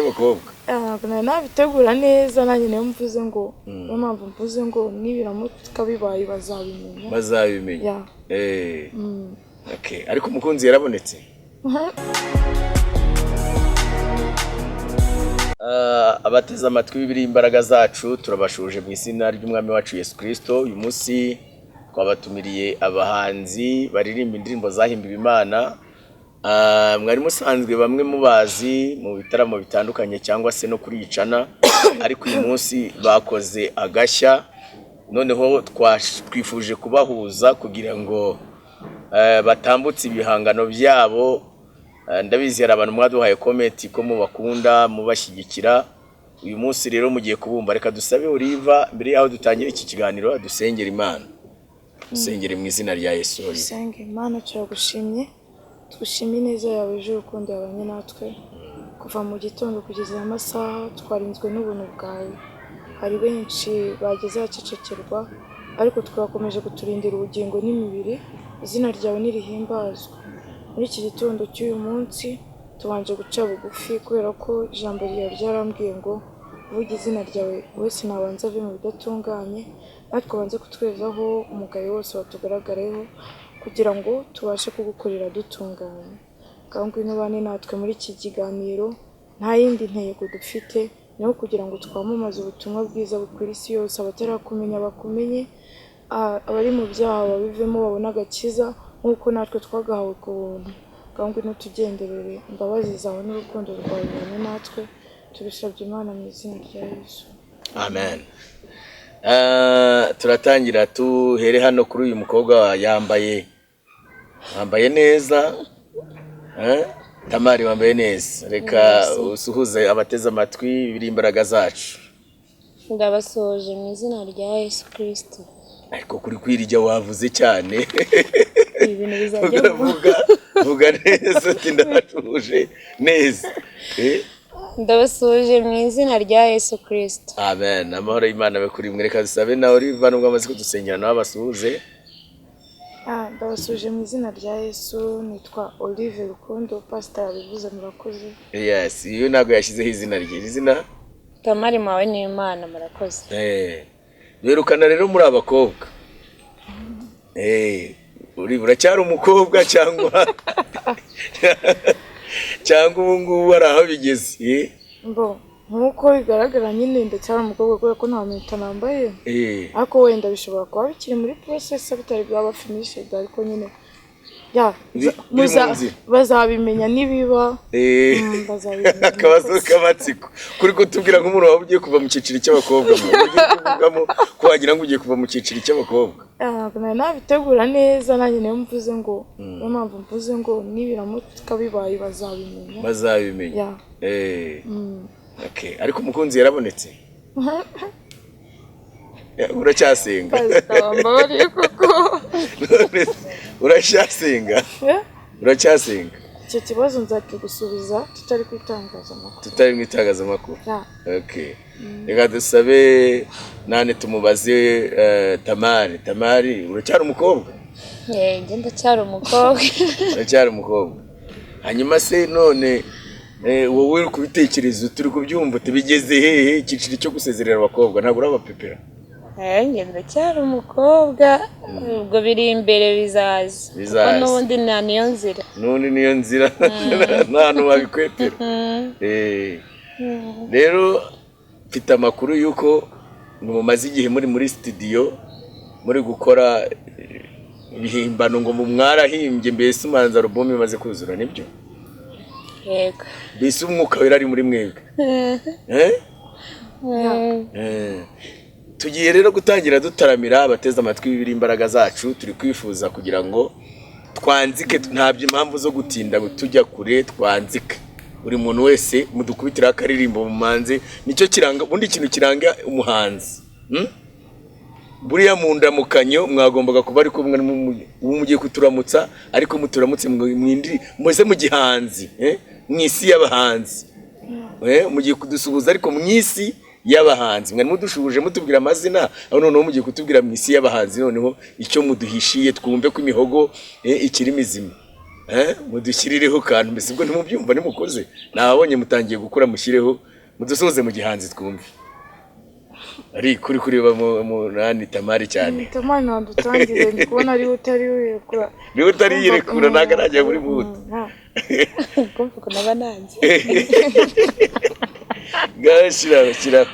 cy'abakobwa. Ntabwo nari nabitegura neza, nanjye niyo mvuze ngo, niyo mpamvu mvuze ngo nibiramuka bibaye bazabimenya. Bazabimenya. Yeah. Okay. Ariko umukunzi yarabonetse. Abateze amatwi bibiri imbaraga zacu, turabashuje mu izina ry'umwami wacu Yesu Kristo. Uyu munsi twabatumiriye abahanzi baririmba indirimbo zahimbiwe Imana. Mwari musanzwe bamwe mubazi mu bitaramo bitandukanye cyangwa se no kuri Icana, ariko uyu munsi bakoze agashya. Noneho twifuje kubahuza kugira ngo batambutse ibihangano byabo. Ndabizi hari abantu mwaduhaye comment ko mubakunda, mubashyigikira. Uyu munsi rero mugiye kubumva. Reka dusabe Oliva, mbere y'aho dutangira iki kiganiro, dusengere Imana. Dusengere mu izina rya Yesu, Oliva. Dusenge. Imana, turagushimye, tugushimye ineza yawe ejo urukundo yabanye natwe kuva mu gitondo kugeza aya masaha. Twarinzwe n'ubuntu bwawe. Hari benshi bageze ahacecekerwa, ariko twakomeje kuturindira ubugingo n'imibiri. Izina ryawe nirihimbazwe. Muri iki gitondo cy'uyu munsi tubanje guca bugufi, kubera ko ijambo ryawe ryarambwiye ngo uvuge izina ryawe wese nabanza ave mu bidatunganye, natwe ubanze kutwezaho umugayo wose watugaragareho, kugira ngo tubashe kugukorera dutunganye. Ngaho ngwino ubane natwe muri iki kiganiro. Nta yindi ntego dufite, niho kugira ngo twamamaze ubutumwa bwiza bukwira isi yose, abatarakumenya bakumenye, abari mu byaha babivemo babone agakiza nk'uko natwe twagahawe ku buntu. Ngaho ngwino tugenderere, imbabazi zawe n'urukundo rwawe bibane natwe. Tubisabye Imana mu izina rya Yesu. Amen. Turatangira tuhere hano kuri uyu mukobwa yambaye neza. Tamari, wambaye neza. Reka usuhuze abateze amatwi biri imbaraga zacu. Ndabasuhuje mu izina rya Yesu Kristo. Ariko kuri kwirya wavuze cyane. Ibi bintu bizajya vuga vuga neza uti ndabasuhuje neza. Ndabasuhuje mu izina rya Yesu Kristo. Amen. Amahoro y'Imana abe kuri mwe. Reka dusabe nawe Oliva, nubwo amaze kudusengera, nawe abasuhuze. Ndabasuhuje mu izina rya Yesu. Nitwa Olive Rukundo, pastor yabivuze, murakoze. Yes, iyo ntabwo yashyizeho izina rye. Izina? Tamari mawe n'Imana, murakoze. Duherukana rero muri abakobwa. Uri uracyari umukobwa cyangwa ubu ngubu hari aho bigeze? Mbo nk'uko bigaragara nyine ndacyari umukobwa, kubera ko nta mpeta nambaye. Ariko wenda bishobora kuba bikiri muri process, bitari bwaba finished, ariko nyine ya Biri mu nzira. Bazabimenya nibiba. Bazabimenya. Akabazo k'amatsiko, kuri kutubwira nk'umuntu waba ugiye kuva mu cyiciro cy'abakobwa, mu ugiye kuvugamo ko wagira ngo ugiye kuva mu cyiciro cy'abakobwa. Ntabwo nari nabitegura neza, nanjye niyo mvuze ngo, niyo mpamvu mvuze ngo nibiramuka bibaye bazabimenya. Bazabimenya. Yeah. Okay. Ariko umukunzi yarabonetse. Uracyasenga? Pastor, wambabariye koko. None uracyasenga? Eh? Uracyasenga? Icyo kibazo nzakigusubiza tutari ku itangazamakuru. Tutari mu itangazamakuru. Yeah. Okay. Reka dusabe nane tumubaze, Tamari. Tamari, uracyari umukobwa? Njye ndacyari umukobwa. Uracyari umukobwa. Hanyuma se none wowe uri kubitekereza, turi kubyumva, tubigeze hehe icyiciro cyo gusezerera abakobwa? Ntabwo urabapepera? Njye ndacyari umukobwa, ubwo biri imbere bizaza. Bizaza. Kuko n'ubundi nta niyo nzira. N'ubundi niyo nzira, nta hantu wabikwepera. Rero mfite amakuru y'uko mumaze igihe muri muri studio muri gukora ibihimbano, ngo mu mwarahimbye, mbese umanza album imaze kuzura, nibyo? Yego. Mbese umwuka wera ari muri mwebwe? Tugiye rero gutangira dutaramira abateze amatwi bibiri imbaraga zacu. Turi kwifuza kugira ngo twanzike, ntabyo impamvu zo gutinda ngo tujya kure, twanzike. Buri muntu wese mudukubitiraho akaririmbo mumanze, nicyo kiranga ubundi ikintu kiranga umuhanzi. Buriya mu ndamukanyo mwagombaga kuba ari kumwe, ubu mugiye kuturamutsa, ariko muturamutse mwindi muze mu gihanzi, mu isi y'abahanzi. Mugiye kudusuhuza ariko mu isi y'abahanzi. Mwari mudushuhuje mutubwira amazina, aho noneho mugiye kutubwira mu isi y'abahanzi, noneho icyo muduhishiye twumve ko imihogo ikiri mizima. Mudushyirireho kantu mbese ubwo ntimubyumva nimukoze nabonye mutangiye gukora, mushyireho mudusoze mu gihanzi twumve. Ari kuri kureba mu nani Tamari cyane. Tamari ntadutangire, ndi kubona ariwe utari wirekura. Niba utariyirekura ntabwo arajya muri mood. Kumva ukuntu aba nanze. Ngaho shyiraho, shyiraho.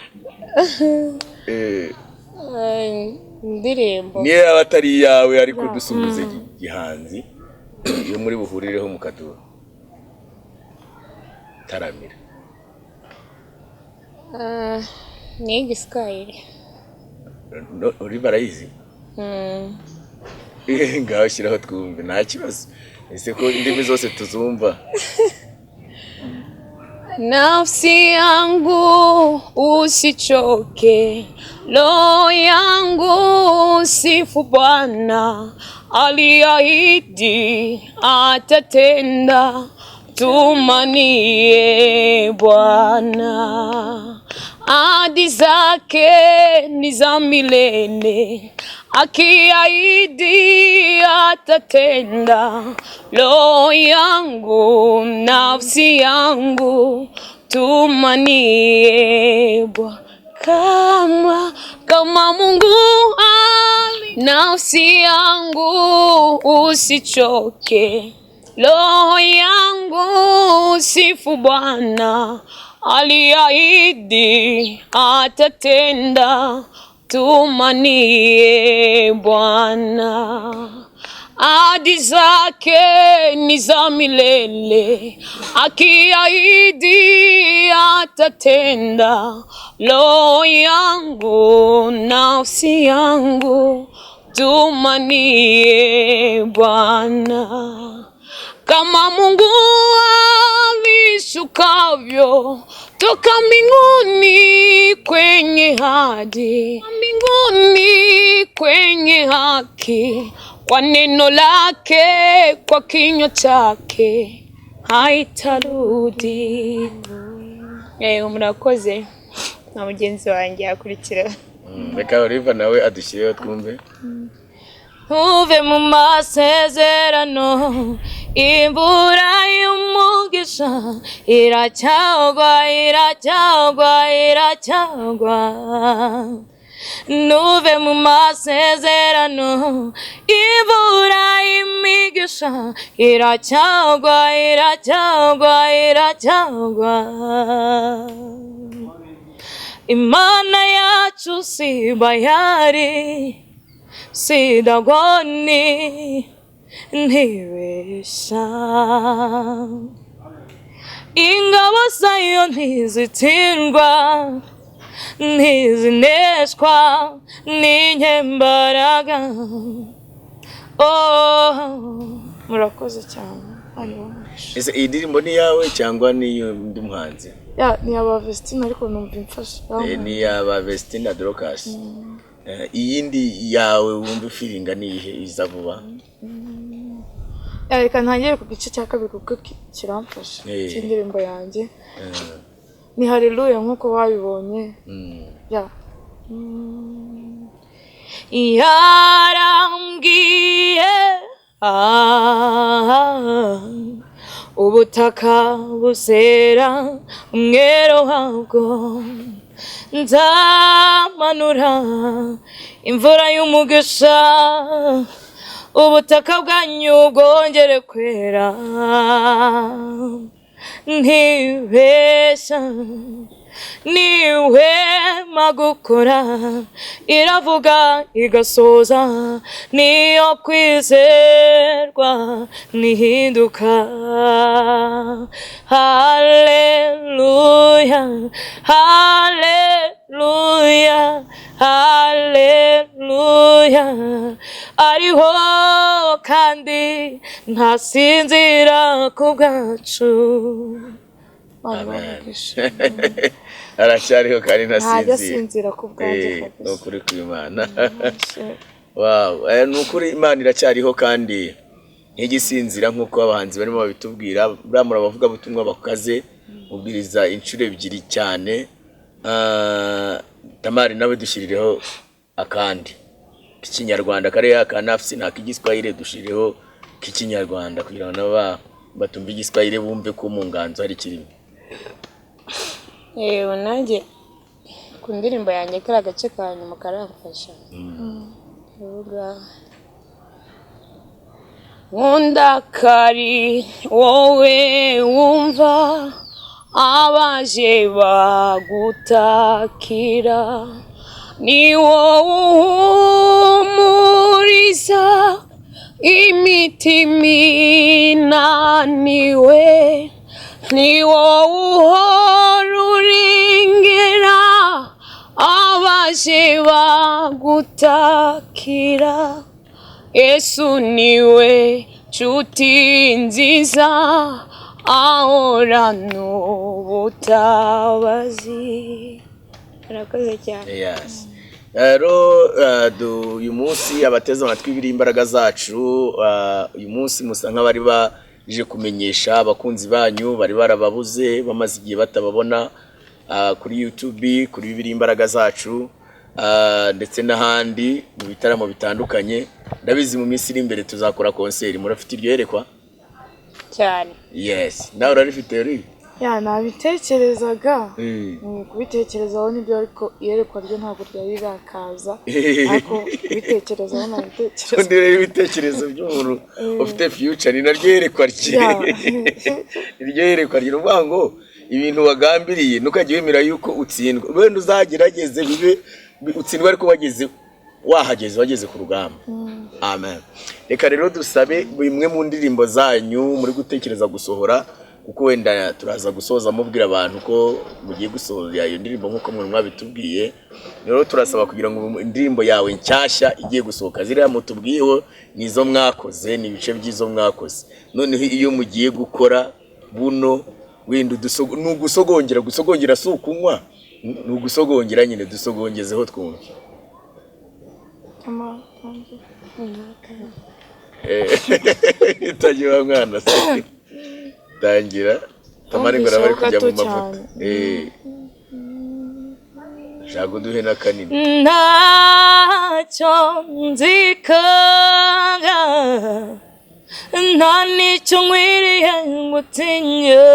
Indirimbo. Niyo yaba atari iyawe ariko dusuhuze gihanzi iyo muri buhurireho mukaduha taramira. Ni igiswahili. No, uri barayizi. Ngaho shyiraho twumve, nta kibazo, ese ko indimi zose tuzumva. Nafsi yangu usichoke, roho yangu sifu Bwana, aliahidi atatenda, tumanie Bwana. Ahadi zake ni za milele, akiahidi atatenda. Roho yangu, nafsi yangu, tumanie Bwana. Kama Mungu ali, nafsi yangu usichoke, roho yangu sifu Bwana, aliahidi atatenda, tumanie Bwana. Ahadi zake ni za milele, akiahidi atatenda. Roho yangu, nafsi yangu, tumanie Bwana. Kama Mungu alishukavyo toka mbinguni kwenye hadi mbinguni kwenye haki, kwa neno lake, kwa kinywa chake haitarudi. Murakoze, na mugenzi wanjye akurikira. Reka Oliva nawe adushyireho twumve. Ntuve mu masezerano, imvura y'umugisha iracyagwa, iracyagwa, iracyagwa. Ntuve mu masezerano, imvura y'imigisha iracyagwa, iracyagwa, iracyagwa. Imana yacu si Bayari, si Dagoni, ntibesha. Ingabo zayo ntizitsindwa, ntizineshwa n'inyembaraga. Oh. Murakoze cyane, hanyuma Ese iyi ndirimbo ni iyawe cyangwa ni iy'undi muhanzi? Ya, ni aba Vestine, ariko numva imfasha. Ni iy'aba Vestine na Dorcas. Iyindi yawe wumva ifiringa ni iyihe iza vuba? Ya, reka ntangire ku gice cya kabiri kuko kiramfasha cy'indirimbo yanjye. Ni haleluya nk'uko babibonye. Ya. Yarambwiye, ah, ubutaka buzera umwero wabwo, nzamanura imvura y'umugisha, ubutaka bwanyu bwongere kwera. Ntibeshya, ntihwema gukora, iravuga igasoza, niyo kwizerwa ntihinduka. Haleluya, haleluya, haleluya, ariho kandi ntasinzira ku bwacu. Imana Amen. ibahe. Aracyariho kandi Ntajya ntasinzira. asinzira ku bwanjye. Ni Kabisa. ukuri kw'Imana. Wow, ni ukuri Imana iracyariho kandi ntigisinzira nk'uko abahanzi barimo babitubwira. Buriya muri abavugabutumwa bakaze, mubwiriza inshuro ebyiri cyane. Ah, Tamari nawe dushyirireho akandi k'ikinyarwanda kariya ka nafsi, nta k'igiswahili, dushyireho. k'ikinyarwanda kugira ngo nabo batumve igiswahili bumve ko mu nganzo hari kirimo. Yewe, nanjye ku ndirimbo yanjye kariya gace ka nyuma karamfasha. Uvuga nkunda kari wowe wumva abaje bagutakira, ni wowe uhumuriza imitima inaniwe, ni wowe uhora urengera abaje bagutakira. Yesu niwe nshuti nziza ahorana ubutabazi. Murakoze cyane. Yes. Rero uyu munsi abateze amatwi biri imbaraga zacu, uyu munsi musa nk'abari baje kumenyesha abakunzi banyu bari barababuze, bamaze igihe batababona kuri YouTube, kuri bibiri imbaraga zacu, ndetse n'ahandi mu bitaramo bitandukanye. Ndabizi mu minsi iri imbere tuzakora concert. Murafite iryo yerekwa? Cyane. Yes, nawe urarifite ri? Yeah, nabitekerezaga. Kubitekerezaho nibyo, ariko iyerekwa ryo ntabwo ryari rirakaza, ariko kubitekerezaho nabitekereza. Undi rero ibitekerezo by'umuntu ufite future ni naryo yerekwa rye. Iryo yerekwa rye ni ukuvuga ngo ibintu wagambiriye ntukajye wemera yuko utsindwa. Wenda uzagerageze bibe utsindwa, ariko wageze, wahageze, wageze ku rugamba. Amen. Reka rero dusabe bimwe mu ndirimbo zanyu muri gutekereza gusohora, kuko wenda turaza gusoza mubwira abantu ko mugiye gusohora iyo ndirimbo nk'uko mwe mwabitubwiye. Rero turasaba kugira ngo indirimbo yawe nshyashya igiye gusohoka, ziriya mutubwiyeho ni izo mwakoze, ni ibice by'izo mwakoze. Noneho iyo mugiye gukora buno wenda ni ugusogongera. Gusogongera si ukunywa, ni ugusogongera nyine. Dusogongezeho twumve. Tangira wa mwana se, tangira. Tamari ngo araba ari kujya mu Numvise ho mavuta. gato. Shaka uduhe na kanini. Ntacyo nzikanga, nta n'icyo nkwiriye gutinya,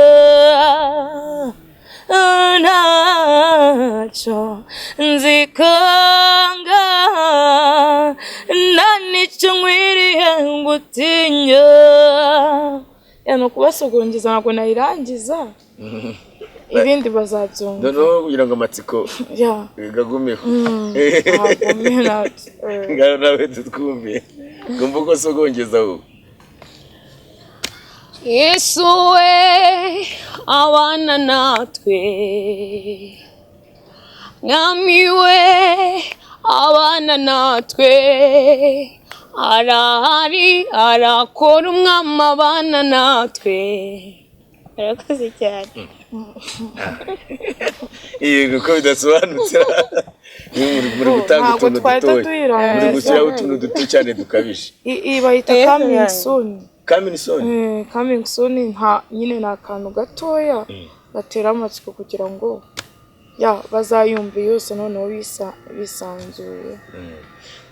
ntacyo nzikanga, nta n'icyo nkwiriye gutinya. Yeah, ni ukubasogongeza, ntabwo nayirangiza, ibindi bazabyumva. Noneho kugira ngo amatsiko gagumeho. Ntabwo natwe. Ngaho nawe tutwumve, ngumva uko sogongeza wowe. Yesu we abana natwe, Mwami we abana natwe, arahari arakora, umwami abana natwe. Murakoze cyane. Yego, ko bidasobanutse? Muri gutanga Ntabwo utuntu twahita dutoya, tuyirangiza. muri gushyiraho utuntu duto cyane dukabije. Iyi bayita coming soon. Coming soon. Coming soon, nta nyine ni akantu gatoya batera amatsiko kugira ngo ya bazayumve yose noneho bisanzuye.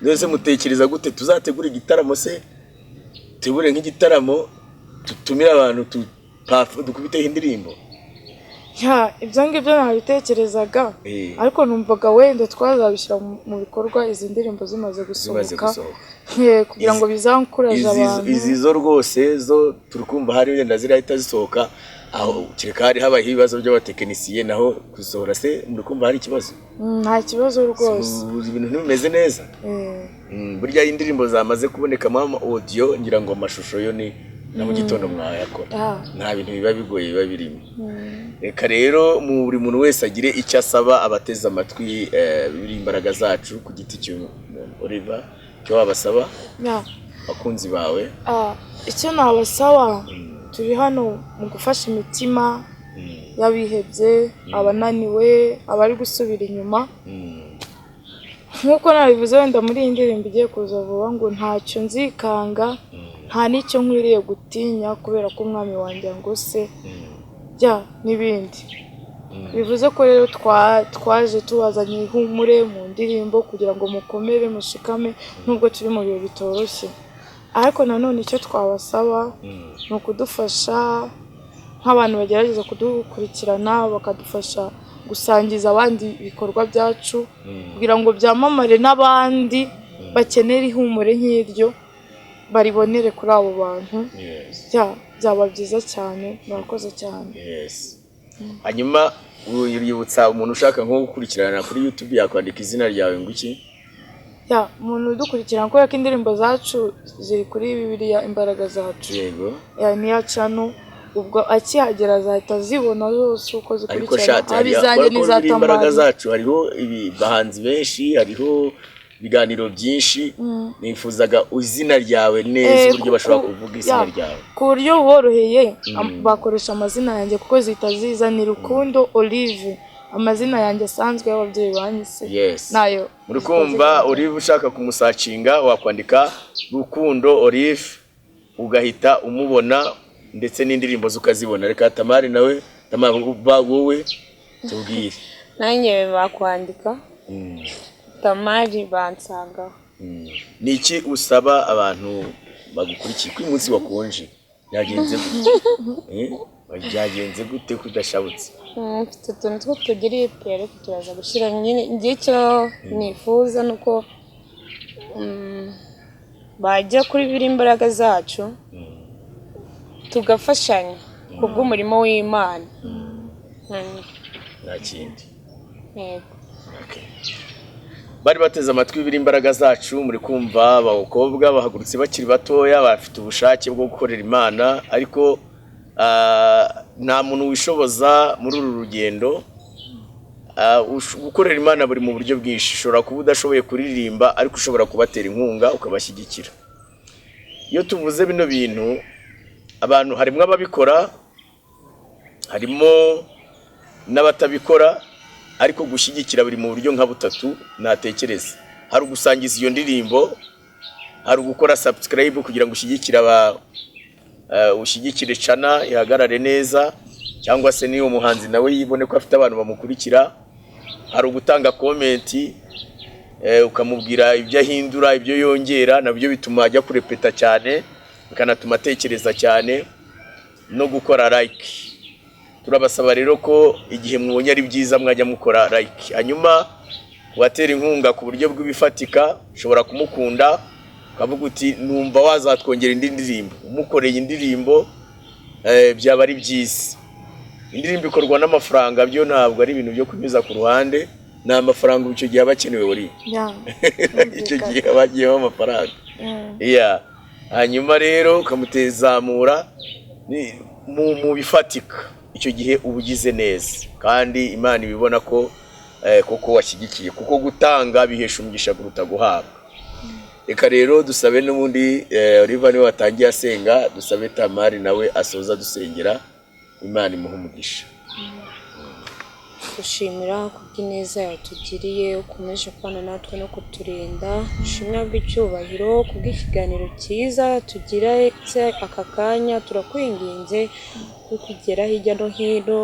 Mbese mutekereza gute? Tuzategura igitaramo se, tegure nk'igitaramo tutumire abantu, dukubiteho indirimbo? Yeah, ibyo ngibyo nabitekerezaga, ariko numvaga wenda twazabishyira mu bikorwa izi ndirimbo zimaze zimaze gusohoka. Gusohoka. Kugira ngo bizankuraje abantu. Izi zo rwose zo turi kumva hari wenda zirahita zisohoka, aho kereka hari habayeho ibibazo by'abatekinisiye. Naho gusohora se muri kumva hari ikibazo? Nta kibazo rwose. Ubu ibintu ntibimeze neza. Burya iyo indirimbo zamaze kubonekamo ama audio, ngira ngo amashusho yo ni na mu gitondo mwayakora. Nta bintu biba bigoye biba birimo. Reka rero mu buri muntu wese agire icyo asaba abateze amatwi biri imbaraga zacu ku giti cy'umuntu. Oliver, icyo wabasaba abakunzi bawe? Icyo nabasaba, turi hano mu gufasha imitima y'abihebye, abananiwe, abari gusubira inyuma. Nk'uko nabivuze wenda muri iyi ndirimbo igiye kuza vuba ngo ntacyo nzikanga, nta n'icyo nkwiriye gutinya kubera ko umwami wanjye angose, bya n'ibindi. Bivuze ko rero twaje tubazanye ihumure mu ndirimbo kugira ngo mukomere, mushikame nubwo turi mu bihe bitoroshye. Ariko nanone icyo twabasaba ni ukudufasha nk'abantu bagerageza kudukurikirana, bakadufasha gusangiza abandi ibikorwa byacu kugira ngo byamamare, n'abandi bakenera ihumure nk'iryo baribonere kuri abo bantu. Byaba byiza cyane, murakoze cyane. Yes. Hanyuma uributsa umuntu ushaka nko gukurikirana kuri YouTube yakwandika izina ryawe ngo iki? Ya, umuntu udukurikirana, kubera ko indirimbo zacu ziri kuri Bibiliya Imbaraga Zacu, ya, niya channel, ubwo akihagera azahita azibona zose uko Ariko zikurikirana, shati haba hari izanjye kubera ko n'iza biri Imbaraga Tamari. Zacu hariho bahanzi benshi, hariho ibiganiro byinshi. Nifuzaga izina ryawe neza, uburyo bashobora kuvuga izina ryawe. Ku buryo buboroheye, bakoresha amazina yanjye, kuko zihita zizanira Rukundo Olive, amazina yanjye asanzwe y'ababyeyi banyise nayo. Muri kumva, Olive, ushaka kumusearchinga wakwandika Rukundo Olive ugahita umubona, ndetse n'indirimbo ze ukazibona. Reka Tamari nawe, Tamari, wowe tubwire. Nanjye bakwandika Tamari bansangaho. Ni iki usaba abantu bagukurikiye ko uyu munsi wakonje? Byagenze gute? Byagenze gute ko udashabutse? Mfite utuntu tw'utugiripe, ariko turaza gushyira nyine. Njye icyo nifuza ni uko bajya kuri biri Imbaraga Zacu, tugafashanya kubw'umurimo w'Imana. Nta kindi? Yego. Okay. Bari bateze amatwi biri Imbaraga Zacu. Muri kumva abakobwa bahagurutse bakiri batoya, bafite ubushake bwo gukorera Imana, ariko nta muntu wishoboza muri uru rugendo. Gukorera Imana buri mu buryo bwinshi. Ushobora kuba udashoboye kuririmba, ariko ushobora kubatera inkunga, ukabashyigikira. Iyo tuvuze bino bintu, abantu harimo ababikora, harimo n'abatabikora, ariko gushyigikira buri mu buryo nka butatu natekereza. Hari ugusangiza iyo ndirimbo, hari ugukora subscribe kugira ngo ushyigikire aba ushyigikire channel ihagarare neza, cyangwa se niyo muhanzi nawe yibone ko afite abantu bamukurikira. Hari ugutanga comment, ukamubwira ibyo ahindura, ibyo yongera, nabyo bituma ajya kurepeta cyane, bikanatuma atekereza cyane, no gukora like. Turabasaba rero ko igihe mubonye ari byiza mwajya mukora like. Hanyuma kubatera inkunga ku buryo bw'ibifatika, ushobora kumukunda ukavuga uti: "Numva wazatwongera indi ndirimbo." Umukoreye indirimbo, byaba ari byiza. Indirimbo ikorwa n'amafaranga, byo ntabwo ari ibintu byo kunyuza ku ruhande, ni amafaranga icyo gihe aba akenewe buri icyo gihe aba agiyemo amafaranga. Yeah. Hanyuma rero ukamutezamura mu bifatika, icyo gihe uba ugize neza, kandi Imana ibibona ko koko washyigikiye, kuko gutanga bihesha umugisha kuruta guhabwa. Reka rero dusabe n'ubundi, Oliver niwe watangiye asenga, dusabe Tamari nawe asoza dusengera, Imana imuha umugisha. Gushimira kubw'ineza yatugiriye, ukomeje kubana natwe no kuturinda. Ushimwe bw'icyubahiro kubw'ikiganiro cyiza tugize aka kanya. Turakwinginze kugera hirya no hino,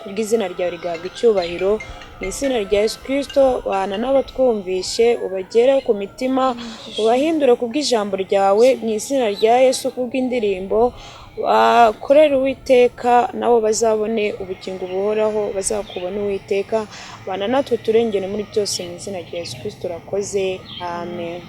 kubw'izina ryawe rigahabwa icyubahiro. Mu izina rya Yesu Kirisito, bana n'abatwumvishe, ubagere ku mitima, ubahindure kubw'ijambo ryawe. Mu izina rya Yesu, kubw'indirimbo bakorera Uwiteka, nabo bazabone ubugingo buhoraho, bazakubona Uwiteka. Bana natwe, turengere muri byose. Mu izina rya Yesu Kirisito urakoze, amen.